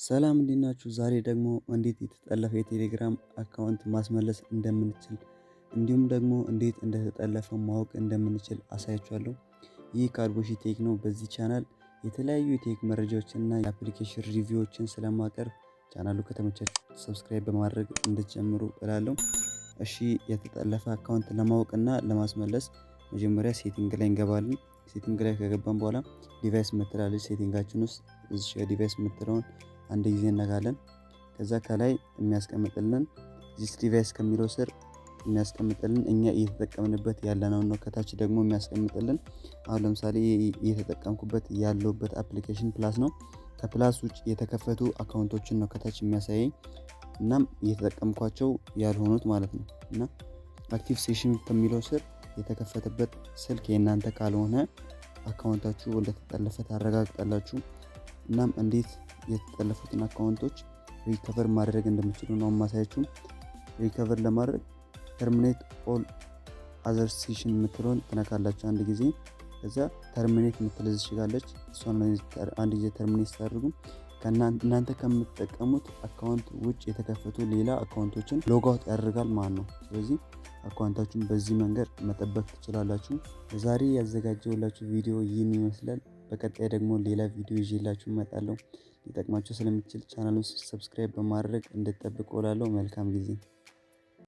ሰላም እንዴት ናችሁ? ዛሬ ደግሞ እንዴት የተጠለፈ የቴሌግራም account ማስመለስ እንደምንችል እንዲሁም ደግሞ እንዴት እንደተጠለፈ ማወቅ እንደምንችል አሳያችኋለሁ። ይህ ካልቦሺ ቴክ ነው። በዚህ ቻናል የተለያዩ የ tech መረጃዎችን እና የ application review ዎችን ስለማቀርብ ቻናሉ ከተመቻችሁ subscribe በማድረግ እንድትጀምሩ እላለሁ። እሺ፣ የተጠለፈ account ለማወቅ እና ለማስመለስ መጀመሪያ setting ላይ እንገባለን። Setting ላይ ከገባን በኋላ device ምትላለች setting ኣችን ውስጥ፣ እዚህ device የምትለውን አንድ ጊዜ እነካለን። ከዛ ከላይ የሚያስቀምጥልን this device ከሚለው ስር የሚያስቀምጥልን እኛ እየተጠቀምንበት ያለነውን ነው። ከታች ደግሞ የሚያስቀምጥልን አሁን ለምሳሌ እየተጠቀምኩበት ያለውበት application Plus ነው። ከ Plus ውጭ የተከፈቱ account ኦችን ነው ከታች የሚያሳየኝ፣ እናም እየተጠቀምኳቸው ያልሆኑት ማለት ነው። እና active session ከሚለው ስር የተከፈተበት ስልክ የእናንተ ካልሆነ account ኣችሁ እንደተጠለፈ ታረጋግጣላችሁ። እናም እንዴት የተጠለፉትን account ኦች recover ማድረግ እንደምችሉ ነው ማሳያችሁ። Recover ለማድረግ terminate all other session የምትለውን ትነካላችሁ አንድ ጊዜ። ከዛ terminate የምትል እዚች ጋ አለች። እሷን አንድ ጊዜ terminate ስታደርጉ እናንተ ከምትጠቀሙት account ውጭ የተከፈቱ ሌላ account ኦችን logout ያደርጋል ማለት ነው። ስለዚህ account ኣችሁን በዚህ መንገድ መጠበቅ ትችላላችሁ። ዛሬ ያዘጋጀሁላችሁ ቪዲዮ ይህን ይመስላል። በቀጣይ ደግሞ ሌላ ቪዲዮ ይዤላችሁ እመጣለሁ። ሊጠቅማችሁ ስለሚችል ቻናሉን subscribe በማድረግ እንድትጠብቁ እላለሁ። መልካም ጊዜ።